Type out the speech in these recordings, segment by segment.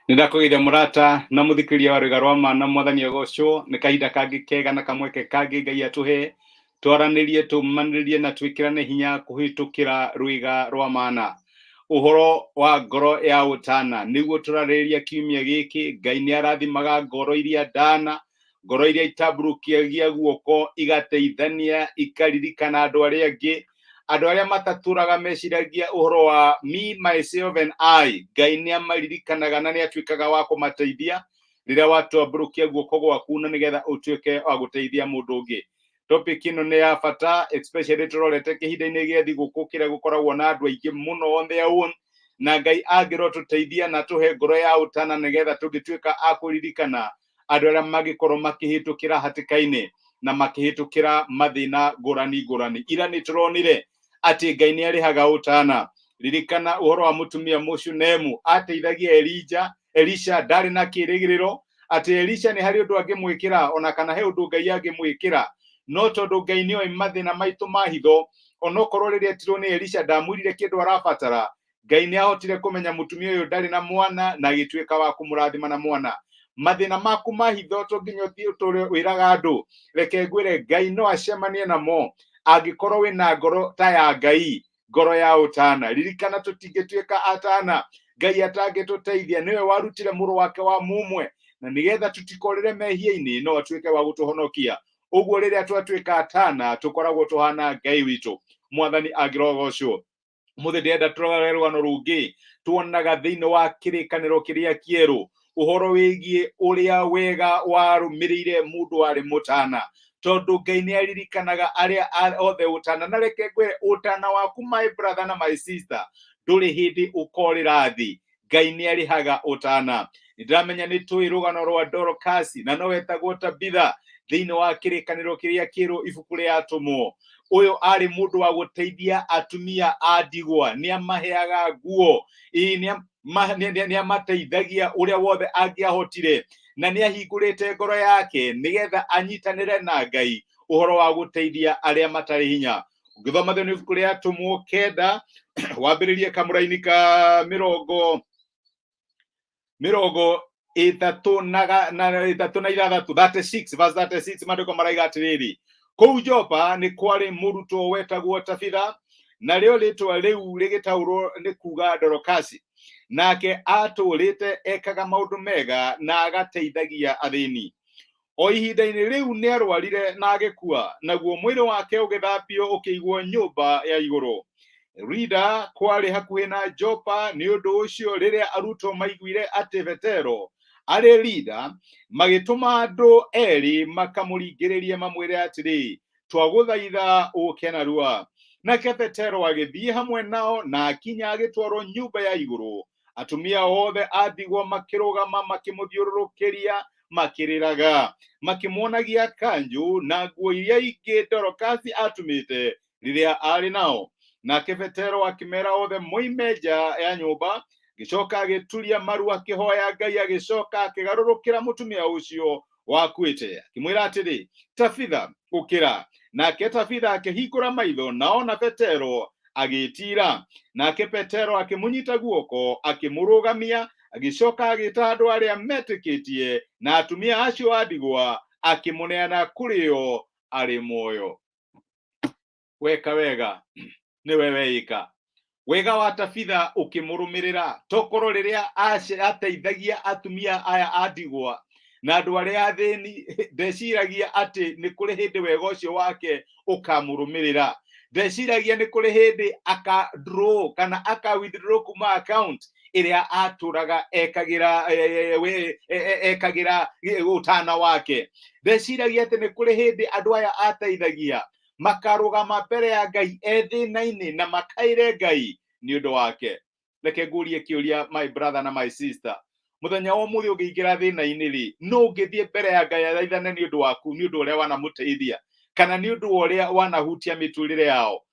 Nĩndakũgeithia mũrata na mũthikĩrĩria wa rwĩga rwa ma na mwathani agocwo. Nĩ kahinda kangĩ kega na kamweke kangĩ Ngai atũhe twaranĩrie, tũmanĩrĩrie na twĩkĩrane hinya kũhĩtũkĩra rwĩga rwa mana. Ũhoro wa ngoro ya ũtana nĩguo tũrarĩrĩria kiumia gĩkĩ. Ngai nĩ arathimaga ngoro iria ndana, ngoro iria itambũrũkagia guoko igateithania, ikaririkana andũ arĩa angĩ, andũ arĩa matatũraga meciragia ũhoro wa me, myself and I. Ngai nĩ amaririkanaga na nĩ atuĩkaga wa kũmateithia rĩrĩa watambũrũkia guoko gwaku na nĩgetha ũtuĩke wa gũteithia mũndũ ũngĩ. Topic ĩno nĩ ya bata, especially tũrorete kĩhinda-inĩ gĩa thigũkũ kĩrĩa gũkoragwo na andũ aingĩ mũno on their own, na Ngai angĩrotũteithia na tũhe ngoro ya ũtana nĩgetha tũngĩtuĩka a kũririkana andũ arĩa mangĩkorwo makĩhĩtũkĩra hatĩka-inĩ na makĩhĩtũkĩra mathĩna ngũrani ngũrani. Ira nĩ tũronire atĩ Ngai nĩ arĩhaga ũtana. Ririkana ũhoro wa mũtumia Mũshunemu, ateithagia Elija. Elisha ndarĩ na kĩrĩgĩrĩro atĩ Elisha nĩ harĩ ũndũ angĩmwĩkĩra ona kana he ũndũ Ngai angĩmwĩkĩra, no tondũ Ngai nĩoĩ mathĩna maitũ ma hitho, onokorwo rĩrĩa etirwo nĩ Elisha ndamwĩrire kĩndũ arabatara, Ngai nĩ ahotire kũmenya mũtumia ũyũ ndarĩ na mwana na agĩtuĩka wa kũmũrathima na mwana. Mathĩna maku ma hitho to nginya ũthiĩ ũtũre wĩraga andũ. Reke ngwĩre, Ngai no acemanie namo angĩkorwo wĩna ngoro ta ya Ngai, ngoro ya ũtana. Ririkana, tũtingĩtuĩka atana Ngai atangĩtũteithia. Nĩwe warutire mũrũ wake wa mumwe na nĩgetha tũtikorĩre mehia-inĩ, no atuĩke wa gũtũhonokia. Ũguo rĩrĩa twatuĩka atana, tũkoragwo tũhana Ngai witũ. Mwathani angĩrogocwo. Mũthĩ ndĩrenda tũrore rũgano rũngĩ tuonaga thĩinĩ wa Kĩrĩkanĩro Kĩrĩa Kĩerũ, ũhoro wĩgiĩ ũrĩa wega warũmĩrĩire mũndũ warĩ mũtana, tondũ Ngai nĩ aririkanaga arĩa othe ũtana. Na reke ngwĩre, ũtana waku, my brother na my sister, ndũrĩ hĩndĩ ũkorĩra thĩ. Ngai nĩ arĩhaga ũtana. Nĩ ndĩramenya nĩ tũĩ rũgano rwa Dorokasi, na no wetagwo Tabitha, thĩinĩ wa Kĩrĩkanĩro Kĩrĩa Kĩerũ, ibuku rĩa Atũmwo. Ũyũ arĩ mũndũ wa gũteithia atumia a ndigwa, nĩ amaheaga nguo, nĩ amateithagia ũrĩa wothe angĩahotire, na nĩ ahingũrĩte ngoro yake nĩgetha anyitanĩre na Ngai ũhoro wa gũteithia arĩa matarĩ hinya. Ũngĩthoma thĩinĩ ibuku rĩa Atũmwo 9, wambĩrĩrie kamũraini ka mĩrongo ĩtatũ na ĩtatũ na ithathatũ, 36, verse 36, maandĩko maraiga atĩrĩrĩ: "Kũu Jopa nĩ kwarĩ mũrutwo wetagwo Tabitha, narĩo rĩtwa rĩu rĩgĩtaũrwo nĩ kuga Dorokasi. Nake atũũrĩte ekaga maũndũ mega na agateithagia athĩni. O ihinda-inĩ rĩu nĩarwarire na agĩkua, naguo mwĩrĩ wake ũgĩthambio ũkĩigwo nyũmba ya igũrũ. Lida kwarĩ hakuhĩ na Jopa, nĩ ũndũ ũcio rĩrĩa arutwo maiguire atĩ Petero arĩ Lida, magĩtũma andũ erĩ makamũringĩrĩrie mamwĩre atĩrĩ, 'Twagũthaitha ũũke narua.' Nake Petero agĩthiĩ hamwe nao, na akinya agĩtwarwo nyũmba ya igũrũ. Atumia othe a ndigwa makĩrũgama makĩmũthiũrũrũkĩria makĩrĩraga, makĩmuonagia kanjũ na nguo iria ingĩ Dorokasi atumĩte rĩrĩa aarĩ nao. Nake Petero akĩmera othe moime nja ya nyũmba, agĩcoka agĩturia maru akĩhoya Ngai, agĩcoka akĩgarũrũkĩra mũtumia ũcio wakuĩte akĩmwĩra atĩrĩ, 'Tabitha, ũkĩra.' Nake Tabitha akĩhingũra maitho, na ona Petero agĩĩtiira. Nake Petero akĩmũnyita guoko akĩmũrũgamia, agĩcoka agĩta andũ arĩa metĩkĩtie na atumia acio a ndigwa, akĩmũneana kũrĩ o arĩ muoyo." Weka wega nĩwe weĩka wega wa Tabitha ũkĩmũrũmĩrĩra, tokorwo rĩrĩa ateithagia atumia aya a ndigwa na andũ arĩa athĩni, ndeciragia atĩ nĩ kũrĩ hĩndĩ wega ũcio wake ũkamũrũmĩrĩra. Ndeciragia nĩ kũrĩ hĩndĩ aka draw kana aka withdraw kuma account ĩrĩa atũraga ekagĩra ekagĩra ũtana wake. Ndeciragia atĩ nĩ kũrĩ hĩndĩ andũ aya ateithagia makarũgama mbere ya Ngai e thĩna-inĩ na makaĩre Ngai nĩ ũndũ wake. Reke ngũrie kĩũria, my brother na my sister: mũthenya wa ũmũthĩ ũngĩingĩra thĩna-inĩ rĩ, no ũngĩthiĩ mbere ya Ngai athaithane nĩ ũndũ waku, nĩ ũndũ ũrĩa wanamũteithia kana nĩ ũndũ wa ũrĩa wanahutia mĩtũrĩre yao?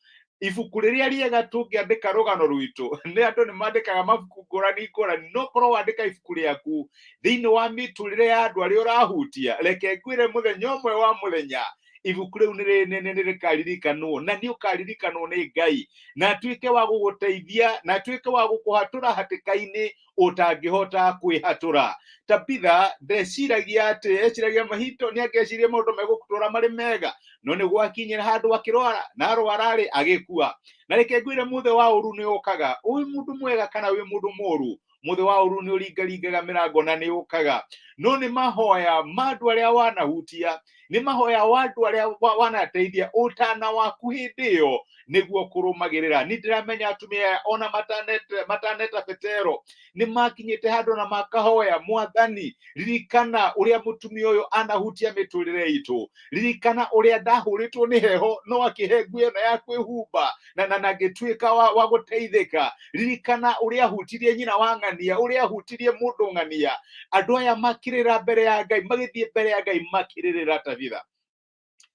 Ibuku rĩrĩa rĩega tũngĩandĩka rũgano rwitũ, nĩ andũ nĩ mandĩkaga mabuku ngũrani ngũrani, no korwo wandĩka ibuku rĩaku thĩinĩ wa mĩtũrĩre ya andũ arĩa ũrahutia, reke ngwĩre, mũthenya ũmwe wa mũthenya ibuku rĩu nĩ rĩkaririkanwo, na nĩ ũkaririkanwo nĩ Ngai na atuĩke wa gũgũteithia na atuĩke wa gũkũhatũra hatĩka-inĩ. Ũtangĩhota kwĩhatũra. Tabitha ndeciragia atĩ, eciragia mahito nĩ angĩecirie maũndũ megũtũra marĩ mega, no nĩ gwakinyĩra handũ akĩrwara, na arwara-rĩ, agĩkua. Na reke ngwĩre, mũthĩ wa ũru nĩ ũkaga, wĩ mũndũ mwega kana wĩ mũndũ mũru, mũthĩ wa ũru nĩ ũringaringaga mĩrango na nĩ ũkaga. No nĩ mahoya ma andũ arĩa wanahutia, nĩ mahoya wa andũ arĩa wanateithia, ũtana waku hĩndĩ ĩyo nĩguo kũrũmagĩrĩra. Nĩ ndĩramenya atumia aya ona mataneta Petero nĩ makinyĩte handũ na makahoya, Mwathani, ririkana ũrĩa mũtumia ũyũ anahutia mĩtũrĩre itũ, ririkana ũrĩa ndahũrĩtwo nĩ heho no akĩhe nguo ĩno ya kwĩhumba na ngĩtuĩka wa gũteithĩka, ririkana ũrĩa ahutirie nyina wa ng'ania, ũrĩa ahutirie mũndũ ng'ania. Andũ aya makĩrĩra mbere ya Ngai, magĩthiĩ mbere ya Ngai makĩrĩrĩra Tabitha.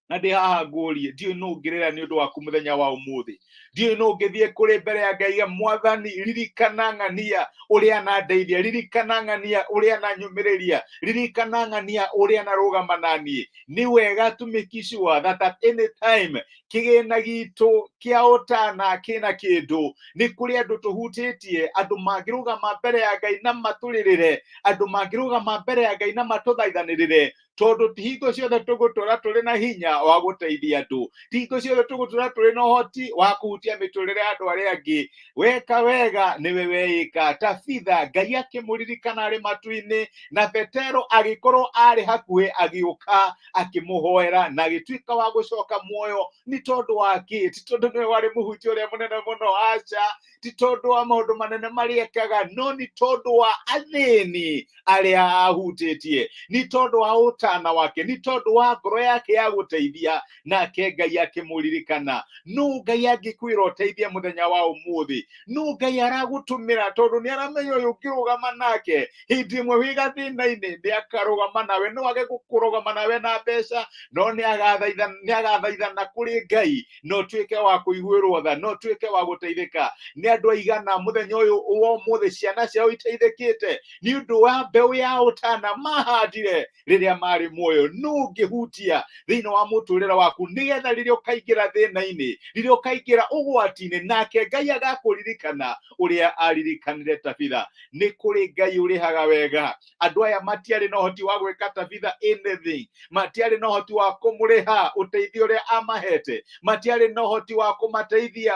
Na ndĩ haha ngũrie, ndiũĩ nũ ũngĩrĩra nĩ ũndũ waku mũthenya wa ũmũthĩ, ndiũĩ nũ ũngĩthiĩ kũrĩ mbere ya Ngai, Mwathani, ririkana ng'ania ũrĩa anandeithia, ririkana ng'ania ũrĩa ananyũmĩrĩria, ririkana ng'ania ũrĩa anarũgama na niĩ. Nĩ wega to make sure that at any time kĩgĩna gitũ kĩa ũtana kĩna kĩndũ. Nĩ kũrĩ andũ tũhutĩtie, andũ mangĩrũgama mbere ya Ngai na matũrĩrĩre, andũ mangĩrũgama mbere ya Ngai na matũthaithanĩrĩre, tondũ ti hingo ciothe tũgũtũra tũrĩ na hinya wa gũteithia andũ, ti hingo ciothe tũgũtũra tũrĩ na ũhoti wa kũhutia mĩtũrĩre ya andũ arĩa angĩ. Weka wega nĩwe weĩka. Tabitha Ngai akĩmũririkana arĩ matu-inĩ, na Petero agĩkorwo arĩ hakuhĩ, agĩũka akĩmũhoera na agĩtuĩka wa gũcoka muoyo. Nĩ tondũ wa kĩ? Ti tondũ nĩwe warĩ mũhunjia ũrĩa mũnene mũno, aca, ti tondũ wa maũndũ manene marĩa ekaga, no nĩ tondũ wa athĩni arĩa ahutĩtie, nĩ tondũ wa ũtana wake, nĩ tondũ wa ngoro yake ya gũteithia, nake Ngai akĩmũririkana. Nũ Ngai angĩkwĩra ũteithie mũthenya wa ũmũthĩ? Nũ Ngai aragũtũmĩra? Tondũ nĩ aramenya ũyũ ũngĩrũgama nake hĩndĩ ĩmwe wĩ gathĩna-inĩ, nĩ akarũgama nawe. No age kũrũgama nawe na mbeca, no nĩ agathaithana kũrĩ Ngai no tuĩke wa kũiguĩrwo tha, no tuĩke wa gũteithĩka. Nĩ andũ aigana mũthenya ũyũ wa ũmũthĩ ciana ciao iteithĩkĩte nĩ ũndũ wa mbeũ ya ũtana mahandire rĩrĩa marĩ muoyo? Nũ ũngĩhutia thĩinĩ wa mũtũrĩre waku, nĩgetha rĩrĩa ũkaingĩra thĩna-inĩ, rĩrĩa ũkaingĩra ũgwati-inĩ, nake Ngai agakũririkana ũrĩa aririkanire Tabitha? Nĩ kũrĩ Ngai ũrĩhaga wega. Andũ aya matiarĩ na ũhoti wa gwĩka Tabitha anything, matiarĩ na ũhoti wa kũmũrĩha ũteithio ũrĩa amahete, matiarĩ na ũhoti wa kũmateithia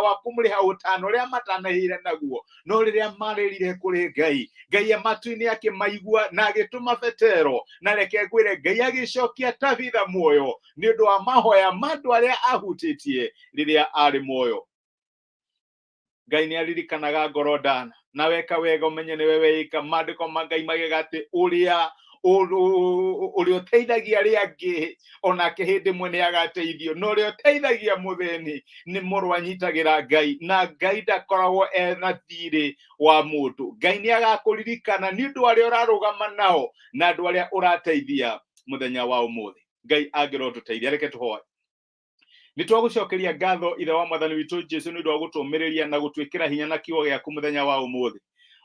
wa kũmũrĩha ũtano ũrĩa matanahĩire naguo, no rĩrĩa marĩrire kũrĩ Ngai, Ngai matu-inĩ akĩmaigua na agĩtũma Petero. Na reke ngwĩre, Ngai agĩcokia Tabitha muoyo nĩ ũndũ wa mahoya ma andũ arĩa ahutĩtie rĩrĩa arĩ muoyo. Ngai nĩ aririkanaga ngoro ndana, na weka wega ũmenye nĩwe weĩka. Maandĩko ma Ngai magega atĩ ũrĩa ũrĩa ũteithagia arĩa angĩ onake hĩndĩ ĩmwe nĩ agateithio, na ũrĩa ũteithagia mũthĩni nĩ mũrũ anyitagĩra Ngai, na Ngai ndakoragwo ena thirĩ wa mũndũ. Ngai nĩ agakũririkana nĩ ũndũ arĩa ũrarũgama nao na andũ arĩa ũrateithia mũthenya wa ũmũthĩ. Ngai angĩrotũteithia. Reke tũhoe. Nĩ twagũcokeria ngatho, Ithe wa Mwathani witũ Jesu, nĩ ũndũ wa gũtũmĩrĩria na gũtwĩkĩra hinya na kiugo gĩaku mũthenya wa ũmũthĩ.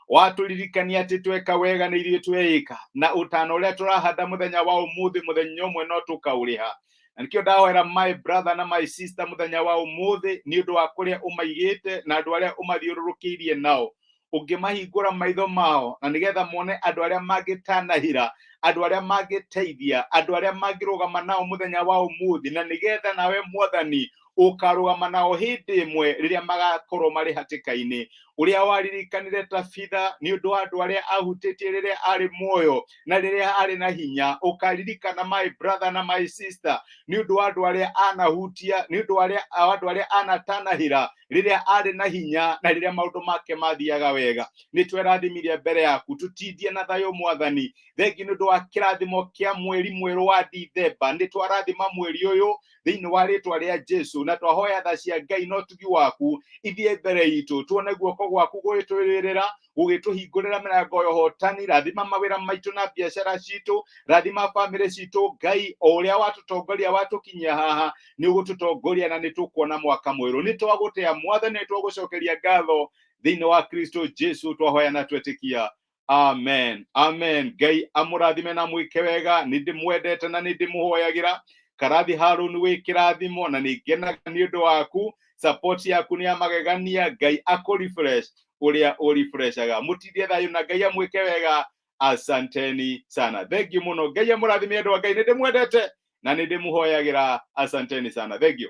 Watũririkania atĩ tweka wega nĩ ithuĩ tweĩka, na ũtana ũrĩa tũrahanda mũthenya wa ũmũthĩ, mũthenya ũmwe no tũkaũrĩha. Na nĩkĩo ndahoera my brother na my sister mũthenya wa ũmũthĩ, nĩ ũndũ wa kũrĩa ũmaigĩte na andũ arĩa ũmathiũrũrũkĩirie nao, ũngĩmahingũra maitho mao na nĩgetha mone andũ arĩa mangĩtanahĩra, andũ arĩa mangĩteithia, andũ arĩa mangĩrũgama nao mũthenya wa ũmũthĩ, na nĩgetha nawe Mwathani ũkarũgama nao hĩndĩ ĩmwe rĩrĩa magakorwo marĩ hatĩka-inĩ. Ũrĩa waririkanire Tabitha nĩ ũndũ wa andũ arĩa ahutĩtie rĩrĩa arĩ muoyo na rĩrĩa arĩ na hinya, ũkaririkana my brother na my sister nĩ ũndũ wa andũ arĩa anahutia, nĩ ũndũ wa andũ arĩa anatanahĩra rĩrĩa arĩ na hinya na rĩrĩa maũndũ make mathiaga wega. Nĩ twerathimirie mbere yaku, tũtindie na thayũ, Mwathani. Thengi nĩ ũndũ wa kĩrathimo kĩa mweri mwerũ wa Dithemba. Nĩ twarathima mweri ũyũ thĩinĩ wa rĩtwa rĩa Jesu, na twahoya tha cia Ngai na ũtugi waku ithiĩ mbere itũ, tuone guoko gwaku gũgĩtũrĩrĩra, gũgĩtũhingũrĩra mĩrango ya ũhotani. Rathima mawĩra maitũ na biacara citũ, rathima bamĩrĩ citũ. Ngai, o ũrĩa watũtongoria watũkinyia haha, nĩ ũgũtũtongoria na nĩ tũkuona mwaka mwerũ. Nĩ twagũtĩa, Mwathani, nĩ twagũcokeria ngatho thĩinĩ wa Kristo Jesu twahoya na twetĩkia. Amen, amen. Ngai amũrathime na mwĩke wega. Nĩ ndĩmwendete na nĩ ndĩmũhoyagĩra. Karathi Harun, wĩ kĩrathimo na nĩ ngenaga nĩ ũndũ waku. Support yaku nĩ ya magegania. Ngai akũ refresh. Ũrĩa ũrifreshaga. Mũtindie thayũ na Ngai amwĩke wega. Asanteni sana, thank you mũno. Ngai amũrathime, andũ a Ngai. Nĩ ndĩmwendete na nĩ ndĩmũhoyagĩra. Asanteni sana, thank you.